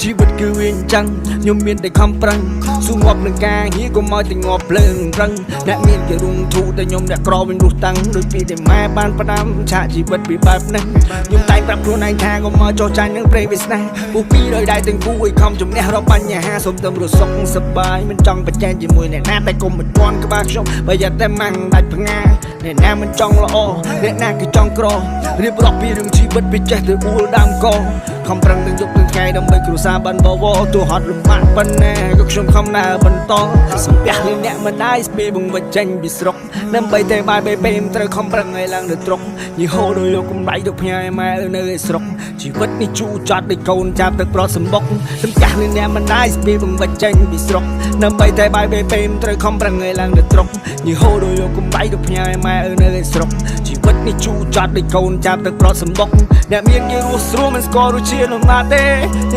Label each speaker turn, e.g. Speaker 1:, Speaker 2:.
Speaker 1: ជីវិតគឺវាអញ្ចឹងខ្ញុំមានតែខំប្រឹងស៊ូងាប់នឹងការងារកុំឲ្យតែងាប់ភ្លើងប្រឹងអ្នកមានគេរុងធូតែខ្ញុំអ្នកក្រវិញរស់តាំងដោយពីតែម៉ែបានផ្ដាំឆាកជីវិតពីបែបហ្នឹងខ្ញុំតែងប្រាប់ខ្លួនឯងថាកុំមកចោះចាញ់នឹងព្រៃវាសនាពួកពីរដោយដៃទាំងគូឲ្យខំជំនះរាល់បញ្ហាសូមតែរស់សុខសប្បាយមិនចង់ប្រជែងជាមួយអ្នកណាតែកុំមិនពាន់ក្បាលខ្ញុំបើយ៉ាតែម៉ាំងដាច់ផ្ងាអ្នកណាមិនចង់ល្អអ្នកណាគឺចង់ក្ររៀបរាប់ពីរឿងជីវិតពីចេះទៅអួលដើមកខំប្រឹងទាំងយប់ទាំងថ្ងៃដើម្បីគ្រួសារបានបវរទោះហត់លំបាកប៉ុណ្ណាក៏ខ្ញុំខំដើរបន្តសំពះលើអ្នកម្ដាយស្ពីបង្វិចចេញពីស្រុកដើម្បីតែបាយបេបេមត្រូវខំប្រឹងឲ្យឡើងទៅត្រុកញីហូដោយយកកម្រៃទៅផ្ញើឲ្យម៉ែនៅឯស្រុកជីវិតនេះជូរចត់ដូចកូនចាប់ទឹកប្រត់សម្បុកសំពះលើអ្នកម្ដាយស្ពីបង្វិចចេញពីស្រុកដើម្បីតែបាយបេបេមត្រូវខំប្រឹងឲ្យឡើងទៅត្រុកញីហូដោយយកកម្រៃទៅផ្ញើឲ្យម៉ែនៅឯស្រុកជីវិតនេះជូរចត់ដូចកូនចាប់ទឹកប្រត់សម្បុកអ្នកមានគេរស់ស្រួលមិនស្គាល់រសជាតិលំបាកទេ។